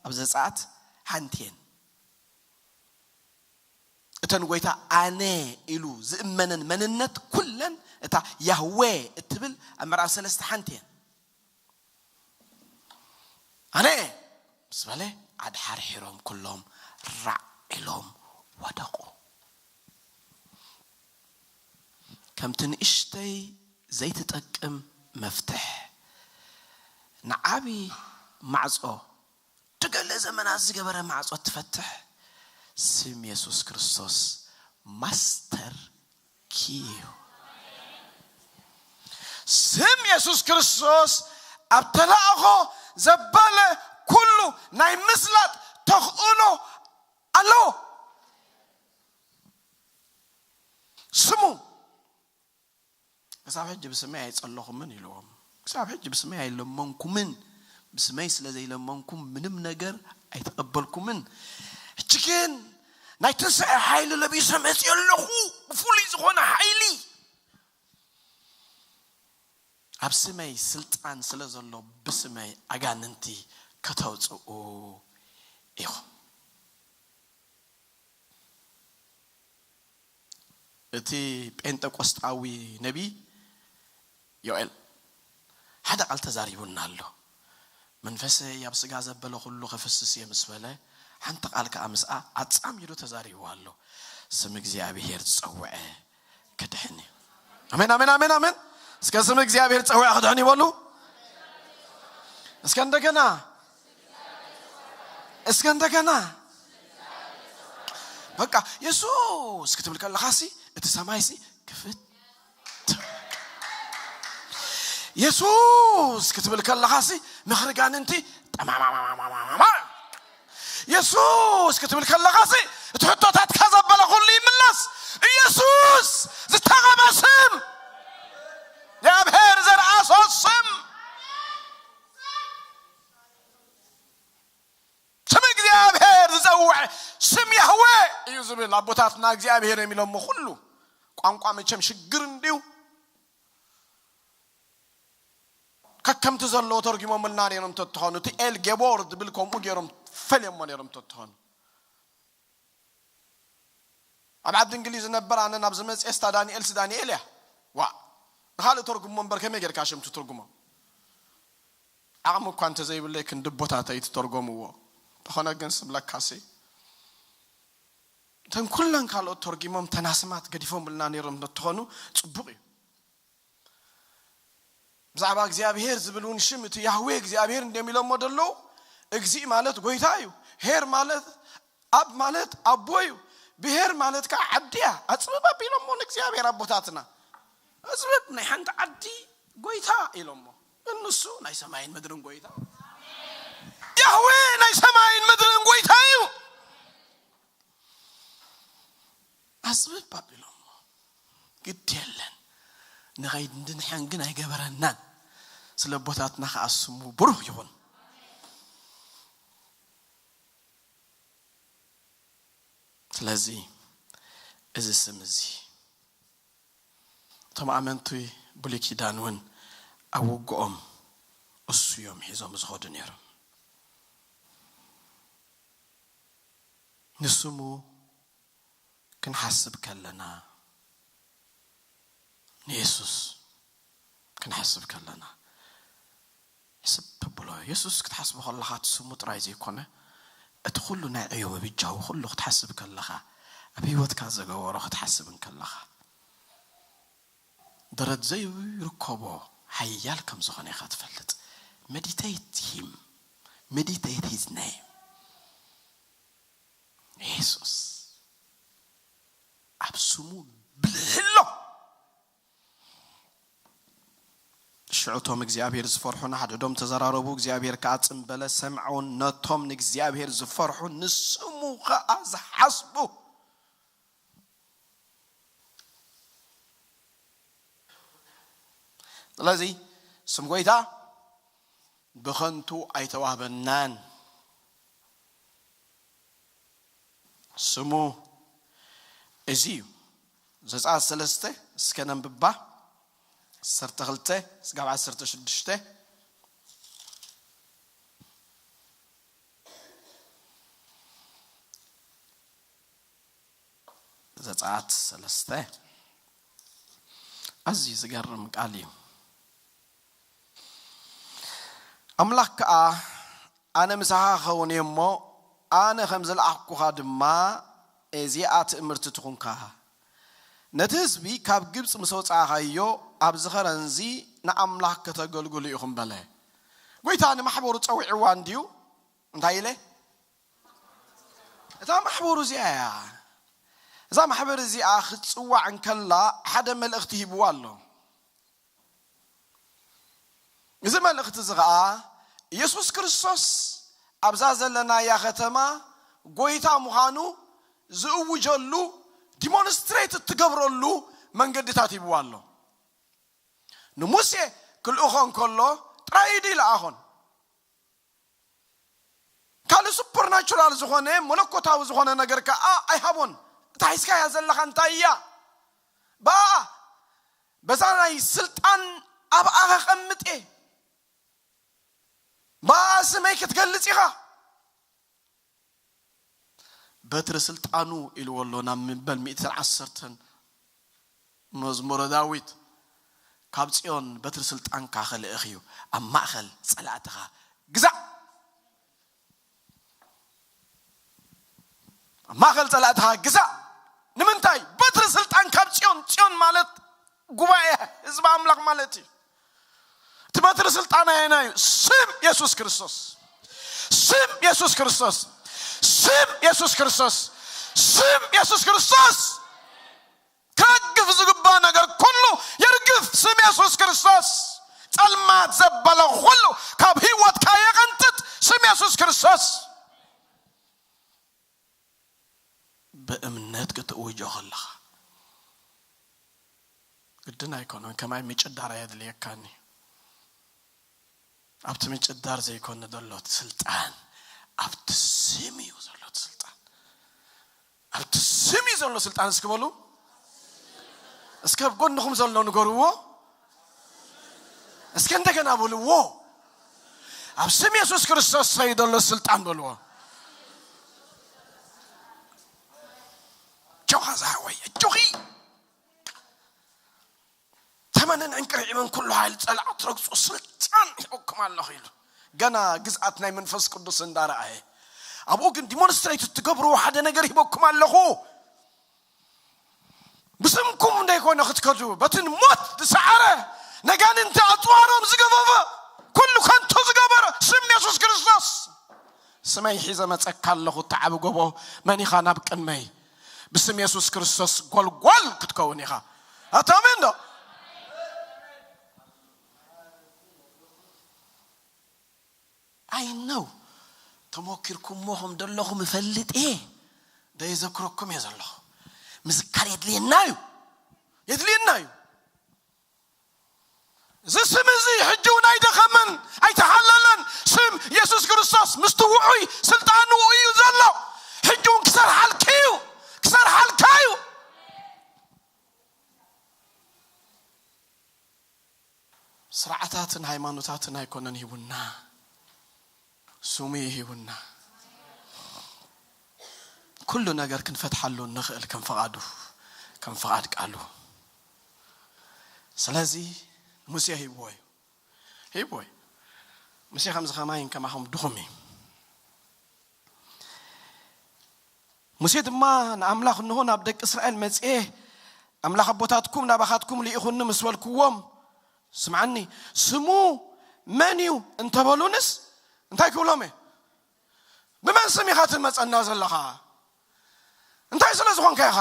ኣብ ዘጸኣት ሓንቲ እየን። እተን ጎይታ ኣነ ኢሉ ዝእመነን መንነት ኩለን እታ ያህዌ እትብል ኣብ ምዕራፍ ሰለስተ ሓንቲ እየን። ኣነ ምስ በለ ኣድሓርሒሮም ኩሎም ራዕ ኢሎም ወደቑ። ከምቲ ንእሽተይ ዘይትጠቅም መፍትሕ ንዓቢ ማዕጾ ድገለ ዘመናት ዝገበረ ማዕጾ ትፈትሕ ስም የሱስ ክርስቶስ ማስተር ኪ እዩ። ስም የሱስ ክርስቶስ ኣብ ተላእኾ ዘበለ ኩሉ ናይ ምስላጥ ተኽእሎ ኣለዎ። ስሙ ክሳብ ሕጂ ብስመይ ኣይጸለኹምን ኢልዎም። ክሳብ ሕጂ ብስመይ ኣይለመንኩምን። ብስመይ ስለ ዘይለመንኩም ምንም ነገር ኣይተቐበልኩምን። ሕጂ ግን ናይ ትንሳኤ ሓይሊ ለቢሰ መፅእ ኣለኹ። ብፍሉይ ዝኾነ ሓይሊ ኣብ ስመይ ስልጣን ስለ ዘሎ ብስመይ ኣጋንንቲ ከተውፅኡ ኢኹም። እቲ ጴንጠቆስጣዊ ነቢይ ዮኤል ሓደ ቃል ተዛሪቡና ኣሎ። መንፈሰይ ኣብ ስጋ ዘበለ ኩሉ ከፍስስ እየ ምስ በለ፣ ሓንቲ ቃል ከኣ ምስኣ ኣጻሚዱ ተዛሪቡ ኣሎ። ስም እግዚኣብሔር ዝጸውዐ ክድሕን እዩ። ኣሜን፣ ኣሜን፣ ኣሜን፣ ኣሜን። እስከ ስም እግዚኣብሔር ጸዊዐ ክድሕን ይበሉ። እስከ እንደገና፣ እስከ እንደገና። በቃ የሱስ ክትብል ከለኻሲ እቲ ሰማይሲ ክፍት። የሱስ ክትብል ከለኻሲ ምኽሪ ጋንንቲ ጠማማማማማማ። የሱስ ክትብል ከለኻሲ እቲ ሕቶታትካ ዘበለ ኩሉ ይምለስ። ኢየሱስ ዝተቐበ ስም፣ የኣብሔር ዘርኣሶ ስም፣ ስም እግዚኣብሔር ዝጸውዐ ስም ያህዌ እዩ ዝብል ኣቦታትና እግዚኣብሔር እዮም ኢሎሞ። ኩሉ ቋንቋ መቸም ሽግር እንድዩ። ከከምቲ ዘለዎ ተርጉሞምልና ነይሮም ተትኾኑ፣ እቲ ኤል ጌቦር ዝብል ከምኡ ገይሮም ፈልዮሞ ነይሮም ተትኾኑ። ኣብ ዓዲ እንግሊዝ ነበር ኣነ ናብ ዝመፅኤ ስታ ዳንኤል ሲ ዳንኤል እያ። ዋ፣ ንኻልእ ተርጉሞ እምበር ከመይ ጌርካ ሽም ትትርጉሞ? ዓቕሚ እኳ እንተዘይብለይ ክንዲ ቦታተይ ትተርጎምዎ። ተኾነ ግን ስብለካሲ እተን ኩለን ካልኦት ተርጊሞም ተናስማት ገዲፎምልና ነይሮም እንተኾኑ ጽቡቕ እዩ። ብዛዕባ እግዚኣብሔር ዝብል እውን ሽም እቲ ያህዌ እግዚኣብሔር እንዲም ኢሎሞ ደለዉ። እግዚእ ማለት ጎይታ እዩ። ሄር ማለት ኣብ ማለት ኣቦ እዩ። ብሄር ማለት ከዓ ዓዲ እያ። ኣጽብብ ኣቢሎሞ ንእግዚኣብሔር ኣቦታትና። ኣጽብብ ናይ ሓንቲ ዓዲ ጎይታ ኢሎሞ። ግን ንሱ ናይ ሰማይን ምድርን ጎይታ። ያህዌ ናይ ሰማይን ምድርን ጎይታ እዩ። ኣጽብብ ኣቢሎሞ። ግድ የለን። ንኸይድ እንድንሐን ግን ኣይገበረናን። ስለ ኣቦታትና ከዓ ስሙ ብሩኽ ይኹን። ስለዚ እዚ ስም እዚ እቶም ኣመንቲ ብሉይ ኪዳን እውን ኣብ ውግኦም እሱ እዮም ሒዞም ዝኸዱ ነይሮም። ንስሙ ክንሓስብ ከለና፣ ንየሱስ ክንሓስብ ከለና፣ ሕስብ ተብሎ። የሱስ ክትሓስቦ ከለኻ እቲ ስሙ ጥራይ ዘይኮነ፣ እቲ ኩሉ ናይ ዕዮ ምብጃው ኩሉ ክትሓስብ ከለኻ፣ ኣብ ህይወትካ ዘገበሮ ክትሓስብ እንከለኻ፣ ደረት ዘይርከቦ ሓያል ከም ዝኾነ ኢኻ ትፈልጥ። Meditate him. Meditate his name. የሱስ ኣብ ስሙ ብልህ ኣሎ። ሽዑ እቶም እግዚኣብሔር ዝፈርሑ ንሓድሕዶም ተዘራረቡ፣ እግዚኣብሔር ከኣ ጽም በለ፣ ሰምዑን ነቶም ንእግዚኣብሔር ዝፈርሑ ንስሙ ከኣ ዝሓስቡ። ስለዚ ስም ጎይታ ብኸንቱ ኣይተዋህበናን። ስሙ እዚ እዩ። ዘጸኣት ሰለስተ እስከ ነንብባ። ዓሰርተ ክልተ ስጋብ ዓሰርተ ሽዱሽተ። ዘጸኣት ሰለስተ ኣዝዩ ዝገርም ቃል እዩ። ኣምላኽ ከኣ ኣነ ምሳኻ ክኸውን እየ እሞ፣ ኣነ ከም ዝለኣኽኩኻ ድማ እዚኣ ትእምርቲ ትኹንካ። ነቲ ህዝቢ ካብ ግብጺ ምስ ኣውጻእኻዮ፣ ኣብዚ ኸረንዚ ንኣምላኽ ከተገልግሉ ኢኹም በለ። ጐይታ ንማሕበሩ ጸዊዕዋ እንድዩ። እንታይ ኢለ? እታ ማሕበሩ እዚኣ እያ። እዛ ማሕበር እዚኣ ክትጽዋዕ እንከላ ሓደ መልእኽቲ ሂብዋ ኣሎ። እዚ መልእኽቲ እዚ ኸኣ ኢየሱስ ክርስቶስ ኣብዛ ዘለናያ ከተማ ጐይታ ምዃኑ ዝእውጀሉ፣ ዲሞንስትሬት እትገብረሉ መንገድታት ሂብዋ ኣሎ። ንሙሴ ክልእኾ እንከሎ ጥራይ እዩ ድዩ ለኣኾን? ካልእ ሱፐርናቹራል ዝኾነ መለኮታዊ ዝኾነ ነገር ከኣ ኣይሃቦን። እታ ሒዝካያ ዘለኻ እንታይ እያ? ብኣኣ በዛ ናይ ስልጣን ኣብኣ ከቐምጥ እየ። ብኣኣ ስመይ ክትገልጽ ኢኻ። በትሪ ስልጣኑ ኢልዎ ኣሎ ናብ መበል ሚእትን ዓሰርተን መዝሙረ ዳዊት። ካብ ጽዮን በትሪ ስልጣንካ ክልእኽ እዩ፣ ኣብ ማእከል ጸላእትኻ ግዛእ። ኣብ ማእከል ጸላእትኻ ግዛእ። ንምንታይ? በትሪ ስልጣን ካብ ጽዮን። ጽዮን ማለት ጉባኤ ህዝቢ ኣምላኽ ማለት እዩ። እቲ በትሪ ስልጣን ኣየናይ እዩ? ስም የሱስ ክርስቶስ። ስም የሱስ ክርስቶስ። ስም የሱስ ክርስቶስ። ስም የሱስ ክርስቶስ። ክረግፍ ዝግባ ነገር ኩሉ ይርግፍ። ስም የሱስ ክርስቶስ ጸልማት ዘበለ ኩሉ ካብ ህይወትካ የቐንጥጥ። ስም የሱስ ክርስቶስ። ብእምነት ክትእውጆ ከለኻ ግድን ኣይኮነን። ከማይ ምጭዳር ኣየድልየካኒ። ኣብቲ ምጭዳር ዘይኮነ ዘሎ እቲ ስልጣን፣ ኣብቲ ስም እዩ ዘሎ እቲ ስልጣን። ኣብቲ ስም እዩ ዘሎ ስልጣን። እስኪ በሉ፣ እስከ ኣብ ጎንኹም ዘሎ ንገርዎ። እስከ እንደገና በልዎ። ኣብ ስም የሱስ ክርስቶስ ሰይ ዘሎ ስልጣን በልዎ። ጆኻ ዝሓወይ፣ እጆኺ። ተመንን ዕንቅርዒብን ኩሉ ሓይሊ ጸላእቲ ረግጹ ስልጣን ሂበኩም ኣለኹ ኢሉ። ገና ግዝኣት ናይ መንፈስ ቅዱስ እንዳረኣየ፣ ኣብኡ ግን ዲሞንስትሬት እትገብርዎ ሓደ ነገር ሂበኩም ኣለኹ። ብስምኩም እንደይኮነ ክትከዱ፣ በትን ሞት ዝሰዓረ፣ ነጋንንቲ ኣጽዋሮም ዝገፈፈ፣ ኩሉ ከንቱ ዝገበረ ስም የሱስ ክርስቶስ። ስመይ ሒዘ መጸካ ኣለኹ፣ እተዓቢ ጎቦ መን ኢኻ ናብ ቅድመይ? ብስም የሱስ ክርስቶስ ጎልጓል ክትከውን ኢኻ። ኣታ ኣሜን ዶ? ኣይ ነው ተሞኪርኩሞ ከም ደለኹም እፈልጥ እየ። ደይዘክረኩም እየ ዘለኹ። ምዝካር የድልየና እዩ፣ የድልየና እዩ። እዚ ስም እዚ ሕጂ እውን ኣይደኸመን፣ ኣይተሓለለን። ስም የሱስ ክርስቶስ ምስቲ ውዑይ ስልጣኑ እዩ ዘሎ። ሕጂ እውን ክሰርሓልኪ እዩ፣ ክሰርሓልካ እዩ። ስርዓታትን ሃይማኖታትን ኣይኮነን ሂቡና፣ ስሙ እዩ ሂቡና። ኩሉ ነገር ክንፈትሓሉ እንኽእል ከም ፍቓዱ፣ ከም ፍቓድ ቃሉ። ስለዚ ሙሴ ሂብዎ እዩ፣ ሂብዎ እዩ። ሙሴ ከምዚ ከማይን ከማኹም ድኹም እዩ። ሙሴ ድማ ንኣምላኽ፣ እንሆ ናብ ደቂ እስራኤል መጽኤ፣ ኣምላኽ ኣቦታትኩም ናባኻትኩም ልኢኹኒ ምስ በልክዎም፣ ስምዓኒ፣ ስሙ መን እዩ እንተበሉንስ እንታይ ክብሎም እየ? ብመን ስም ኢኻ ትመጸና ዘለኻ? እንታይ ስለ ዝኾንካ ኢኻ?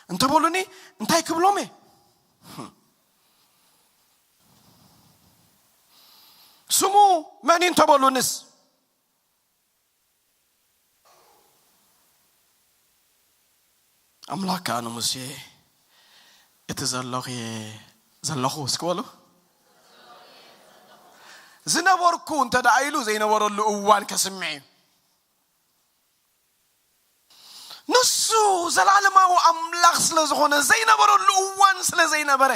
እንተበሉኒ እንታይ ክብሎም እየ? ስሙ መን እዩ እንተበሉንስ? ኣምላኽ ከኣ ንሙሴ፣ እቲ ዘለኹ እየ ዘለኹ፣ እስኪ በሉ። ዝነበርኩ እንተ ደኣ ኢሉ ዘይነበረሉ እዋን ከስምዕ እዩ። ንሱ ዘላለማዊ ኣምላኽ ስለ ዝኾነ ዘይነበረሉ እዋን ስለ ዘይነበረ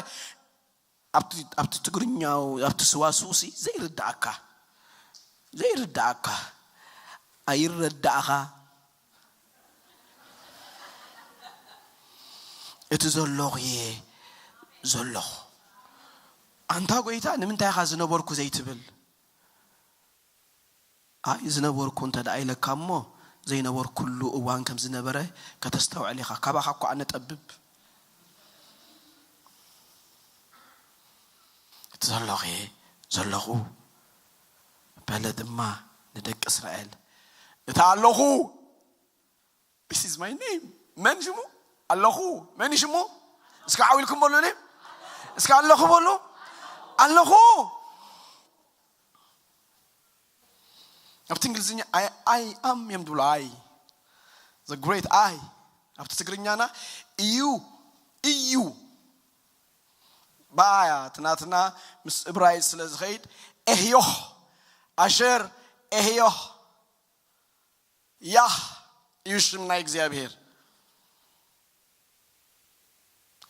ኣብቲ ኣብቲ ትግርኛው ኣብቲ ስዋስውሲ ዘይርዳእካ ዘይርዳእካ ኣይረዳእኻ። እቲ ዘለኹ እየ ዘለኹ። ኣንታ ጎይታ ንምንታይ ኢኻ ዝነበርኩ ዘይትብል? ኣይ ዝነበርኩ እንተ ደኣ ኢለካ እሞ ዘይነበርኩሉ እዋን ከም ዝነበረ ከተስተውዕል ኢኻ። ካባኻ እኮ ኣነ ጠብብ። እቲ ዘለኹ እየ ዘለኹ በለ ድማ ንደቂ እስራኤል። እቲ ኣለኹ፣ this is my name። መን ሽሙ? ኣለኹ። መን እዩ ሽሙ? እስከ ዓው ኢልኩም በሉኒ። እስከ ኣለኹ በሉ። ኣለኹ። ኣብቲ እንግሊዝኛ ኣይ ኣም እዮም ዝብሉ። ኣይ the great ኣይ። ኣብቲ ትግርኛና እዩ እዩ ባያ ትናትና ምስ እብራይስጥ ስለ ዝኸይድ ኤህዮህ ኣሸር ኤህዮህ ያህ እዩ ሽም ናይ እግዚኣብሔር።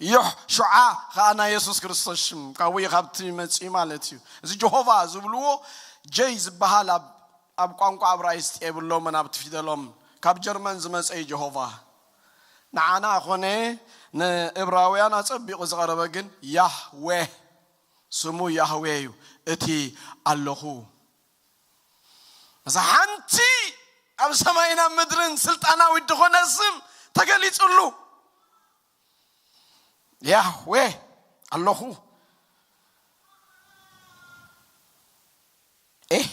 ዮህ ሹዓ ኸዓ ናይ የሱስ ክርስቶስ ሽም ካብኡ እዩ፣ ካብቲ መጺኡ ማለት እዩ። እዚ ጀሆቫ ዝብልዎ ጀይ ዝበሃል ኣብ ኣብ ቋንቋ እብራይስጥ የብሎምን፣ ኣብቲ ፊደሎም ካብ ጀርመን ዝመጸ እዩ ጀሆቫ። ንዓና ኾነ ንእብራውያን ኣጸቢቑ ዝቐረበ ግን ያህዌህ፣ ስሙ ያህዌ እዩ። እቲ ኣለኹ እዛ ሓንቲ ኣብ ሰማይን ኣብ ምድርን ስልጣናዊት ዝኾነ ስም ተገሊጹሉ። ያህዌ ኣለኹ። ኤህ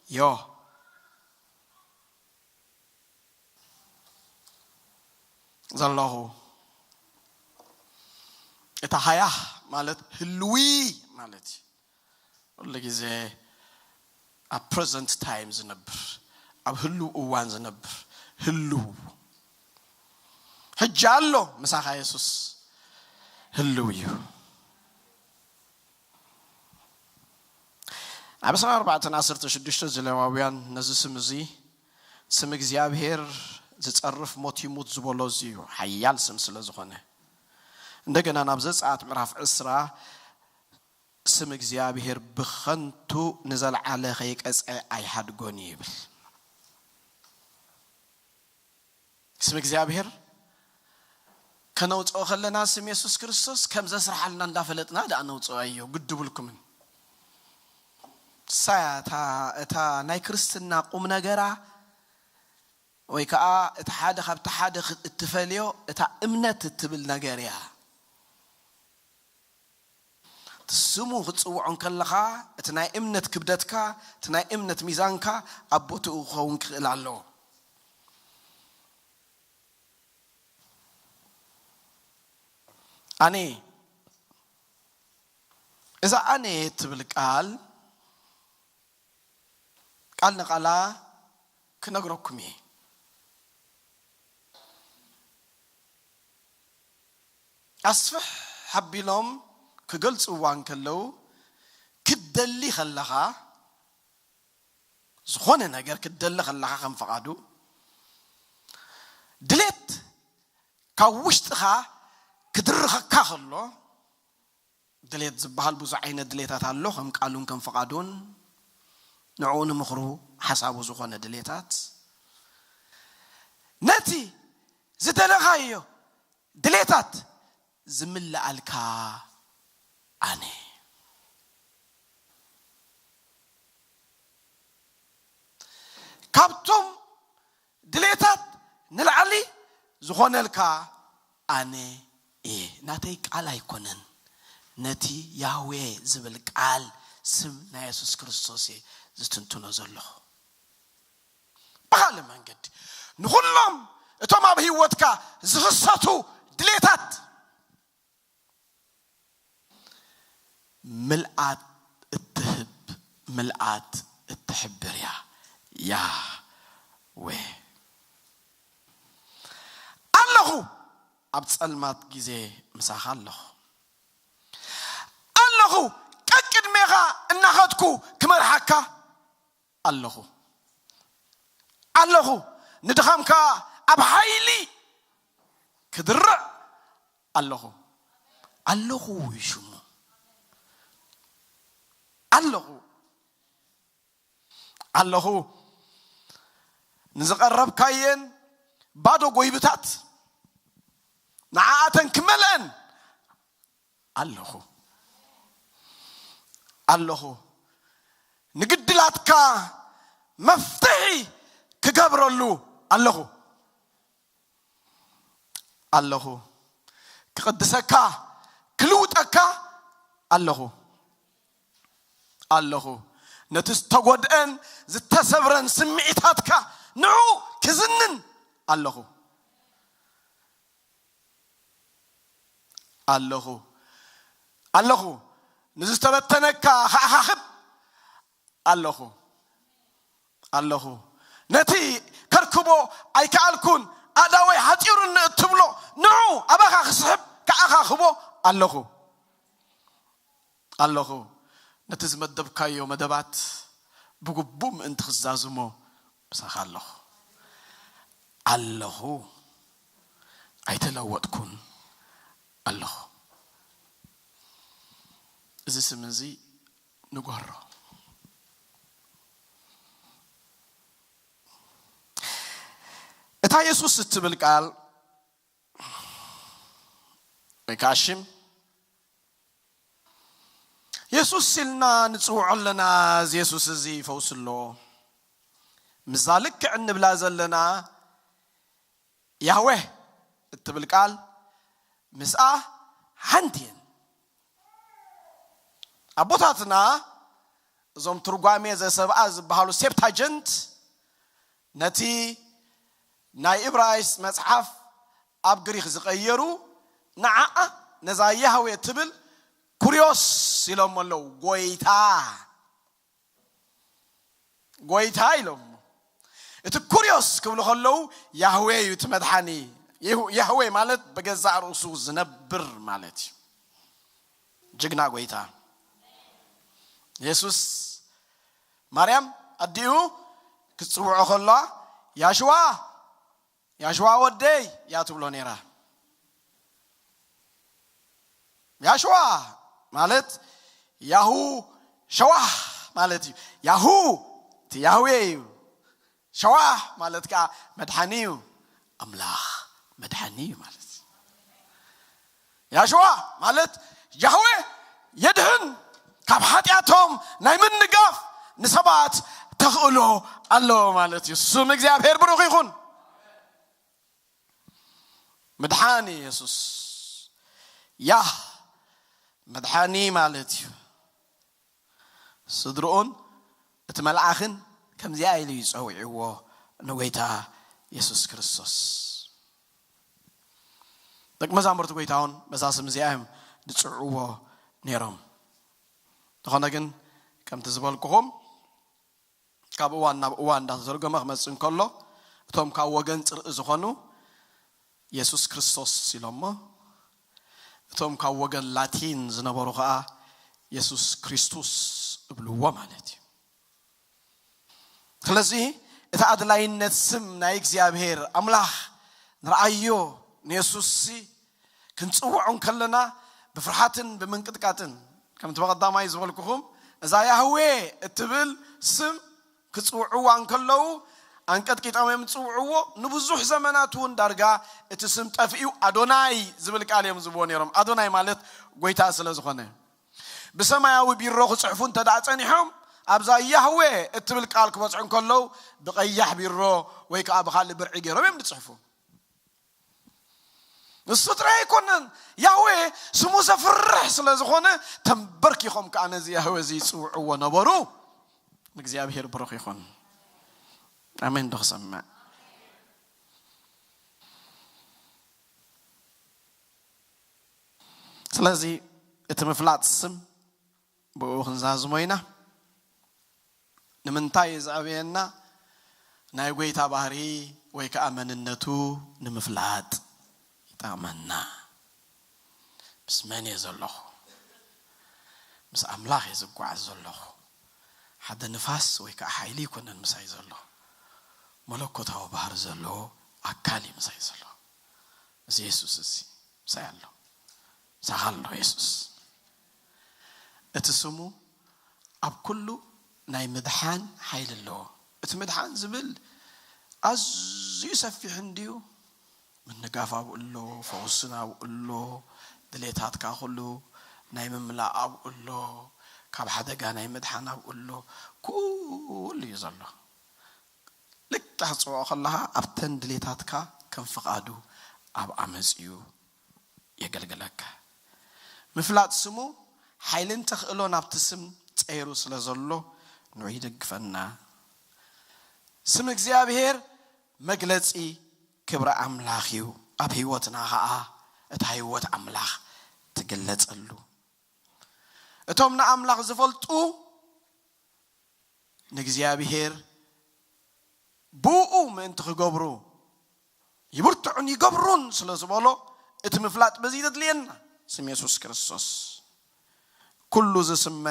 ዮ ዘለኹ። እታ ሃያ ማለት ህልዊ ማለት እዩ። ኩሉ ግዜ ኣብ ፕረዘንት ታይም ዝነብር፣ ኣብ ህልው እዋን ዝነብር፣ ህልው ሕጂ ኣሎ። ምሳኻ የሱስ ህልው እዩ። ኣብ ዕስራን ኣርባዕተን ዓሰርተ ሽዱሽተ፣ ዘሌዋውያን ነዚ ስም እዚ ስም እግዚኣብሔር ዝጸርፍ፣ ሞት ይሙት ዝበሎ እዚ እዩ፣ ሓያል ስም ስለ ዝኾነ። እንደገና ናብ ዘጸኣት ምዕራፍ ዕስራ፣ ስም እግዚኣብሔር ብኸንቱ ንዘለዓለ ከይቀጽዐ ኣይሓድጎን እዩ ይብል። ስም እግዚኣብሔር ከነውፅኦ ከለና ስም የሱስ ክርስቶስ ከም ዘስርሓልና እንዳፈለጥና ደኣ ነውፅኦ ኣዮ ግድብልኩምን። እሳ እያ እታ፣ እታ ናይ ክርስትና ቁም ነገራ፣ ወይ ከዓ እቲ ሓደ ካብቲ ሓደ ክ-፣ እትፈልዮ እታ እምነት እትብል ነገር እያ። እቲ ስሙ ክትጽውዖ እንከለኻ፣ እቲ ናይ እምነት ክብደትካ፣ እቲ ናይ እምነት ሚዛንካ ኣብ ቦትኡ ክኸውን ክኽእል ኣለዎ። ኣነ፣ እዛ ኣነ እትብል ቃል፣ ቃል ንቓላ ክነግረኩም እየ። ኣስፍሕ ኣቢሎም ክገልጽዋ እንከለዉ፣ ክትደሊ ከለኻ፣ ዝኾነ ነገር ክትደሊ ከለኻ ከም ፍቓዱ፣ ድሌት ካብ ውሽጥኻ ክድርኸካ ከሎ፣ ድሌት ዝበሃል ብዙሕ ዓይነት ድሌታት ኣሎ፣ ከም ቃሉን ከም ፍቓዱን፣ ንዕኡ ንምኽሩ ሓሳቡ ዝኾነ ድሌታት። ነቲ ዝደለኻዮ ድሌታት ዝምልኣልካ ኣነ። ካብቶም ድሌታት ንላዕሊ ዝኾነልካ ኣነ እየ። ናተይ ቃል ኣይኮነን፣ ነቲ ያህዌ ዝብል ቃል፣ ስም ናይ የሱስ ክርስቶስ እየ ዝትንትኖ ዘለኹ። ብኻልእ መንገዲ፣ ንኹሎም እቶም ኣብ ህይወትካ ዝኽሰቱ ድሌታት ምልኣት እትህብ፣ ምልኣት እትሕብር እያ። ያህዌ ኣለኹ፣ ኣብ ጸልማት ግዜ ምሳኻ ኣለኹ። ኣለኹ፣ ቀቅድሜኻ እናኸድኩ ክመርሓካ ኣለኹ። ኣለኹ፣ ንድኻምካ ኣብ ሓይሊ ክድርዕ ኣለኹ። ኣለኹ እዩ ሽሙ። ኣለኹ፣ ኣለኹ፣ ንዝቐረብካየን ባዶ ጎይብታት ንዓኣተን ክመልአን ኣለኹ። ኣለኹ፣ ንግድላትካ መፍትሒ ክገብረሉ ኣለኹ። ኣለኹ፣ ክቕድሰካ፣ ክልውጠካ ኣለኹ። ኣለኹ፣ ነቲ ዝተጎድአን ዝተሰብረን ስምዒታትካ ንዑ ክዝንን ኣለኹ። ኣለኹ፣ ኣለኹ፣ ንዝተበተነካ ክኣኻኽብ ኣለኹ፣ ኣለኹ፣ ነቲ ከርክቦ ኣይከኣልኩን፣ ኣእዳወይ ሓጺሩኒ እትብሎ፣ ንዑ ኣባኻ ክስሕብ ክኣኻኽቦ ኣለኹ፣ ኣለኹ፣ ነቲ ዝመደብካዮ መደባት ብግቡእ ምእንቲ ክዛዝሞ ምሳኻ ኣለኹ። ኣለኹ፣ ኣይተለወጥኩን፣ ኣለኹ። እዚ ስም እዚ ንጎሮ። እታ የሱስ እትብል ቃል ወይ ከዓ ሽም የሱስ ኢልና ንጽውዖ ኣለና። እዚ የሱስ እዚ ፈውሲ ኣለዎ። ምስዛ ልክዕ እንብላ ዘለና ያህዌህ እትብል ቃል ምስኣ ሓንቲ እየን። ኣቦታትና እዞም ትርጓሜ ዘሰብኣ ዝበሃሉ ሴፕታጀንት ነቲ ናይ እብራይስ መጽሓፍ ኣብ ግሪክ ዝቐየሩ፣ ንዓኣ ነዛ ያህዌ ትብል ኩሪዮስ ኢሎም ኣለዉ። ጎይታ፣ ጎይታ ኢሎም። እቲ ኩሪዮስ ክብሉ ከለዉ ያህዌ እዩ እቲ መድሓኒ። ይህ- ያህዌ ማለት ብገዛእ ርእሱ ዝነብር ማለት እዩ። ጅግና ጎይታ። የሱስ ማርያም ኣዲኡ ክትጽውዖ ከለዋ፣ ያሽዋ፣ ያሽዋ ወደይ እያ ትብሎ ነይራ። ያሽዋ ማለት ያሁ ሸዋህ ማለት እዩ። ያሁ እቲ ያህዌ እዩ። ሸዋህ ማለት ከዓ መድሓኒ እዩ። ኣምላኽ መድሓኒ እዩ ማለት እዩ። ያሽዋ ማለት ያህዌ የድህን፣ ካብ ሓጢኣቶም ናይ ምንጋፍ ንሰባት ተኽእሎ ኣለዎ ማለት እዩ። ስም እግዚኣብሔር ብሩኽ ይኹን። ምድሓን የሱስ ያህ መድሓኒ ማለት እዩ። ስድርኡን እቲ መልኣኽን ከምዚኣ ኢሉ እዩ ጸዊዕዎ ንጎይታ የሱስ ክርስቶስ። ደቂ መዛሙርቲ ጎይታ እውን በዛ ስም እዚኣ እዮም ዝጽውዕዎ ነይሮም። ዝኾነ ግን ከምቲ ዝበልኩኹም ካብ እዋን ናብ እዋን እንዳተተርጎመ ክመጽእ እንከሎ እቶም ካብ ወገን ጽርኢ ዝኾኑ የሱስ ክርስቶስ ኢሎሞ፣ እቶም ካብ ወገን ላቲን ዝነበሩ ኸኣ የሱስ ክሪስቱስ እብልዎ ማለት እዩ። ስለዚ እቲ ኣድላይነት ስም ናይ እግዚኣብሔር ኣምላኽ ንርኣዮ። ንየሱስሲ ክንጽውዖ እንከለና ብፍርሓትን ብምንቅጥቃጥን፣ ከምቲ በቐዳማይ ዝበልኩኹም፣ እዛ ያህዌ እትብል ስም ክጽውዕዋ እንከለዉ ኣንቀጥቂጦም እዮም ዝጽውዕዎ። ንብዙሕ ዘመናት እውን ዳርጋ እቲ ስም ጠፊኡ ኣዶናይ ዝብል ቃል እዮም ዝብዎ ነይሮም። ኣዶናይ ማለት ጎይታ ስለ ዝኾነ። ብሰማያዊ ቢሮ ክጽሕፉ እንተ ደኣ ጸኒሖም፣ ኣብዛ ያህዌ እትብል ቃል ክበጽሑ እንከለዉ ብቐያሕ ቢሮ ወይ ከኣ ብኻልእ ብርዒ ገይሮም እዮም ዝጽሕፉ። ንሱ ጥራይ ኣይኮነን፣ ያህዌ ስሙ ዘፍርሕ ስለ ዝኾነ፣ ተንበርኪኾም ከኣ ነዚ ያህዌ እዚ ይጽውዕዎ ነበሩ። እግዚኣብሔር ብሩኽ ይኹን። ኣሜን ዶ ክሰምዕ? ስለዚ እቲ ምፍላጥ ስም ብኡ ክንዛዝሞ ኢና። ንምንታይ እዩ ዘዕብየና? ናይ ጎይታ ባህሪ ወይ ከዓ መንነቱ ንምፍላጥ ይጠቕመና። ምስ መን እየ ዘለኹ? ምስ ኣምላኽ እየ ዝጓዓዝ ዘለኹ። ሓደ ንፋስ ወይ ከዓ ሓይሊ ኣይኮነን ምሳይ ዘሎ። መለኮታዊ ባህሪ ዘለዎ ኣካል እዩ ምሳይ ዘሎ። እዚ የሱስ እዚ ምሳይ ኣሎ። ምሳኻ ኣሎ የሱስ። እቲ ስሙ ኣብ ኩሉ ናይ ምድሓን ሓይሊ ኣለዎ። እቲ ምድሓን ዝብል ኣዝዩ ሰፊሕ እንድዩ። ምንጋፍ ኣብኡ ኣሎ፣ ፈውስን ኣብኡ ኣሎ፣ ድሌታትካ ኩሉ ናይ ምምላእ ኣብኡ ኣሎ፣ ካብ ሓደጋ ናይ ምድሓን ኣብኡ ኣሎ። ኩሉ እዩ ዘሎ። ልክዕ ክትጽውዖ ከለኻ ኣብተን ድሌታትካ ከም ፍቓዱ ኣብኣ መጺኡ የገልግለካ። ምፍላጥ ስሙ ሓይልን ተኽእሎን ኣብቲ ስም ጸይሩ ስለ ዘሎ ንዑ ይደግፈና። ስም እግዚኣብሔር መግለጺ ክብሪ ኣምላኽ እዩ። ኣብ ህይወትና ኸኣ እታ ህይወት ኣምላኽ ትግለጸሉ። እቶም ንኣምላኽ ዝፈልጡ ንእግዚኣብሔር ብኡ ምእንቲ ክገብሩ ይብርትዑን ይገብሩን ስለ ዝበሎ እቲ ምፍላጥ በዚ ተድልየና። ስም የሱስ ክርስቶስ ኩሉ ዝስመ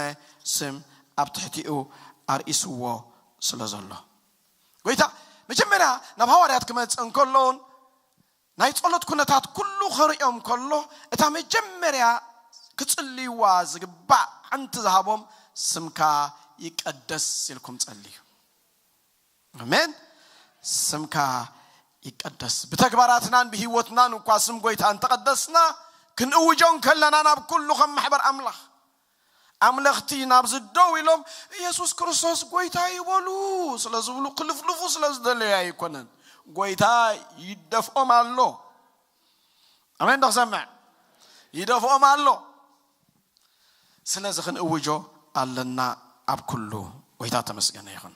ስም ኣብ ትሕቲኡ ኣርእስዎ ስለ ዘሎ። ጎይታ መጀመርያ ናብ ሃዋርያት ክመጽእ እንከሎን ናይ ጸሎት ኩነታት ኩሉ ከርእዮም ከሎ እታ መጀመርያ ክጽልይዋ ዝግባእ ዓንቲ ዝሃቦም ስምካ ይቀደስ ኢልኩም ጸልዩ። ኣሜን። ስምካ ይቀደስ። ብተግባራትናን ብህይወትናን እኳ ስም ጎይታ እንተቐደስና ክንእውጆ እንከለና ናብ ኩሉ ከም ማሕበር ኣምላኽ ኣምለኽቲ ናብዚ ደው ኢሎም ኢየሱስ ክርስቶስ ጎይታ ይበሉ ስለ ዝብሉ ክልፍልፉ ስለ ዝደለዩ ኣይኮነን። ጎይታ ይደፍኦም ኣሎ። ኣሜን ዶ ክሰምዕ? ይደፍኦም ኣሎ። ስለዚ ክንእውጆ ኣለና ኣብ ኩሉ። ጎይታ ተመስገነ ይኹን።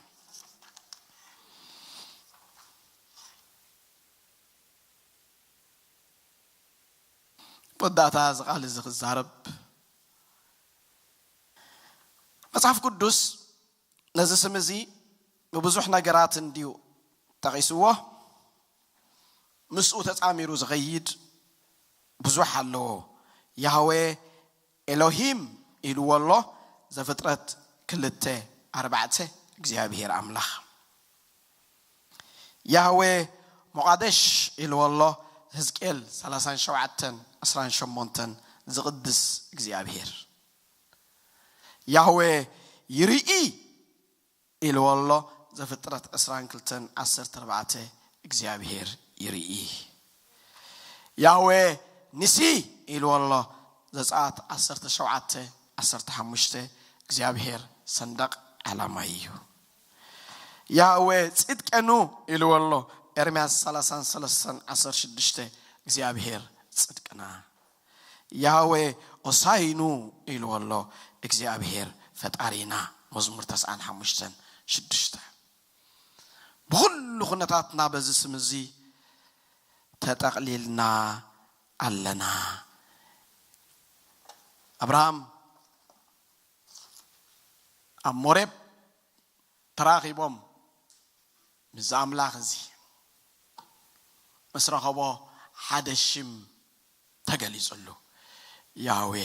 ወዳእታ እዚ ቃል እዚ ክዛረብ፣ መጽሓፍ ቅዱስ ነዚ ስም እዚ ብብዙሕ ነገራት እንድዩ ጠቒስዎ። ምስኡ ተጻሚሩ ዝኸይድ ብዙሕ ኣለዎ። ያህዌ ኤሎሂም ኢልዎ ኣሎ። ዘፍጥረት ክልተ ኣርባዕተ እግዚኣብሔር ኣምላኽ። ያህዌ ሞቓደሽ ኢልዎ ኣሎ። ህዝቅኤል ሰላሳን ሸውዓተን ዕስራን ሸሞንተን ዝቕድስ እግዚኣብሔር። ያህዌ ይርኢ ኢልዎ ኣሎ። ዘፍጥረት ዕስራን ክልተን ዓሰርተ ኣርባዕተ እግዚኣብሔር ይርኢ። ያህዌ ንሲ ኢልዎ ኣሎ። ዘጸኣት ዓሰርተ ሸውዓተ ዓሰርተ ሓሙሽተ እግዚኣብሔር ሰንደቕ ዓላማ እዩ። ያህዌ ጽድቀኑ ኢልዎ ኣሎ። ኤርምያስ ሰላሳን ሰለስተን ዓሰርተ ሽዱሽተ እግዚኣብሔር ጽድቅና። ያህዌ ኦሳይኑ ኢልዎ ኣሎ። እግዚኣብሔር ፈጣሪና። መዝሙር ተስዓን ሓሙሽተን ሽዱሽተ። ብኹሉ ኩነታትና በዚ ስም እዚ ተጠቕሊልና ኣለና። ኣብርሃም ኣብ ሞሬብ ተራኺቦም ምስ ኣምላኽ እዚ ምስ ረኸቦ ሓደ ሽም ተገሊጹሉ፣ ያህዌ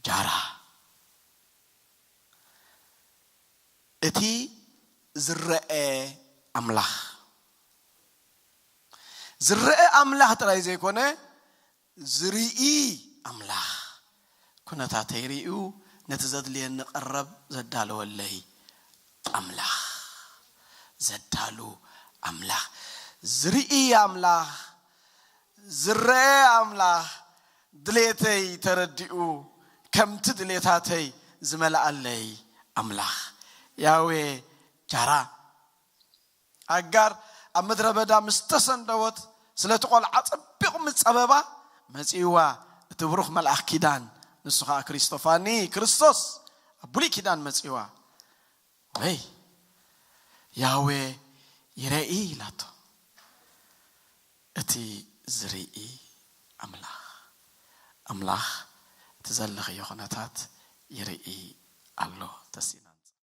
ጃራ። እቲ ዝረአ ኣምላኽ፣ ዝረአ ኣምላኽ ጥራይ ዘይኮነ፣ ዝርኢ ኣምላኽ፣ ኩነታተይ ርእዩ ነቲ ዘድልየኒ ቀረብ ዘዳለወለይ ኣምላኽ፣ ዘዳሉ ኣምላኽ፣ ዝርኢ ኣምላኽ፣ ዝረአ ኣምላኽ፣ ድሌተይ ተረዲኡ ከምቲ ድሌታተይ ዝመልኣለይ ኣምላኽ። ያህዌ ጃራ። ኣጋር ኣብ ምድረ በዳ ምስ ተሰንደወት፣ ስለቲ ቆልዓ ጸቢቑ ምስ ጸበባ፣ መጺእዋ እቲ ብሩኽ መልኣኽ ኪዳን፣ ንሱ ኸኣ ክሪስቶፋኒ፣ ክርስቶስ፣ ኣብ ብሉይ ኪዳን መጺእዋ። ወይ ያህዌ ይረኢ ኢላቶ። እቲ ዝርኢ ኣምላኽ፣ ኣምላኽ እቲ ዘለኽዮ ኩነታት ይርኢ ኣሎ። ተሲና